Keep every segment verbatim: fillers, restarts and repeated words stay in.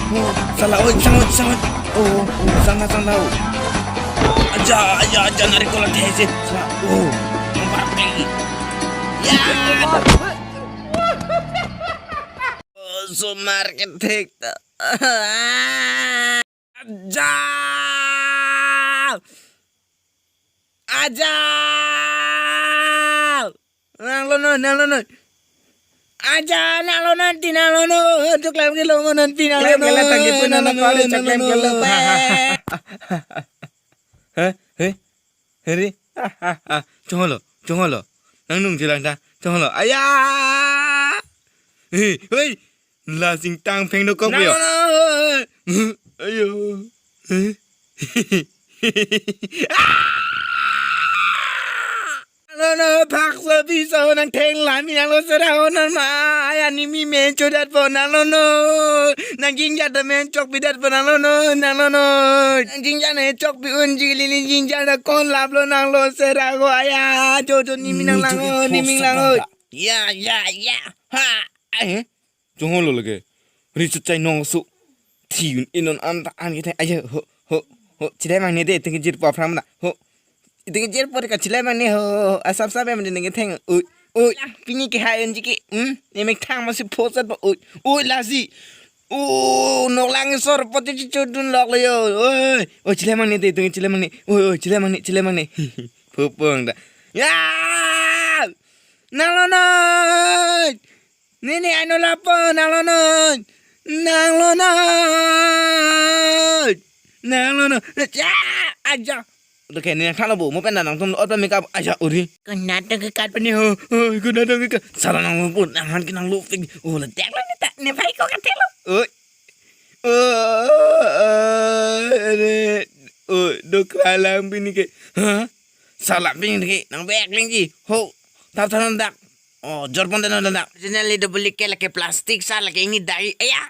Oh, salah, oi, sang, oi, sang, oi. Oh, oh, sang, sang, sang, oh. Aja, aja, aja, nari kola teh se. Salah, oh, nomor pe. Ya. Oh, sumar ketik ta. Aja. Aja. Nanglonon, nanglonon. Aja, nanglonon, ti nanglonon. Tuk lem ke longonon, ti nanglonon. Klem kele tangki pun anak nanglonon, kali cek klem kele. Nanglonon. Hah? Heh? Heri? Chongholo, chongholo. Nangnung jilang ta. Chongholo. Aya! Hei, hei. La singtang pheng dokok yo. Nanglonon. Ayo. Heh? Nanglonon, phak so bi so nang theng la mi nanglo sera ho nan ma. Aya nimi men chodat po nanglonon. Nang jingjat ta men chok pidat po nanglonon, nanglonon. Nang jingjat ne chok pi unji lili jingjat ta kon laplo nanglo sera ho aya. Jo jo nimi nang lang ho, nimi lang ho. Ya, ya, ya. Ha. Ai. Chongholo lake. Ri chuchai nong su. Thi un inon an ta an ketheng. Ayo, ho, ho, ho. Chilem ang ne de, tengke jirpo aphrang na. Ho. Tengke jirpo de ka chilem ang ne ho. Asap sap em de nengke theng. Oi, oi. Pini ke hai unji ke. Hmm? Ne mek thang masi phosat ba. Oi, oi lasi. Oh, nok lang sor pote chichu dun lok lo yo. Oi, oi chilem ang ne de, tengke chilem ang ne. Oi, oi chilem ang ne, chilem ang ne. Phopong ta. Ya! Nanglonon! Nini anu lapo nanglonon. Nanglonon. Nanglonon. Ya, aja. Oke, ne khalo bu, mo pen nangtum ot pa makeup aja uri. Kena tang kekat pani ho. Oi, kena tang kekat. Salah nangpon, nang han ke nanglo fik. Oh, la tek la ne ta, ne phai ko katek lo. Oi. Oh, are. Oh, dok lang pini ke. Hah? Salah pini ke, nang bek lengji. Ho. Tap tap dak. Oh, jorpon dano dana. Originally double ke lake plastic sa lake ini dai. Aya.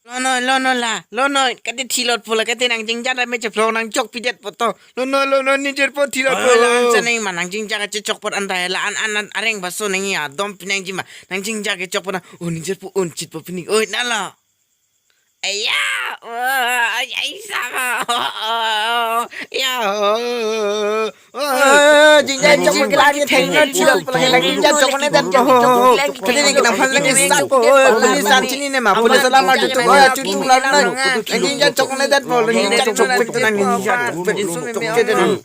Lono, lono la, lono. Kate thilot pula kate nang jingjat me cheplo nang chok pidet poto. Lono, lono, ni jerpo thilot po. Lono, la an chaneng ma nang jingjat che chok pot anta la an an an areng baso nang ya dom pinang jima. Nang jingjat ke chok pot na. Oh, ni jerpo un chit po pinik. Oi, nala. Aya. Oh, ay, ay, sama. Oh, oh, oh. Ya. Oh, jingjat chok mo kelang ke theng na thilot pula kelang jingjat chok ne dan po. Kali ni kenang phan lagi sat po. Police an chini ne ma, police alam ma chutu ko chutu la na. Jingjat chok ne dan po, jingjat chok ne dan. Jingjat chok ne dan.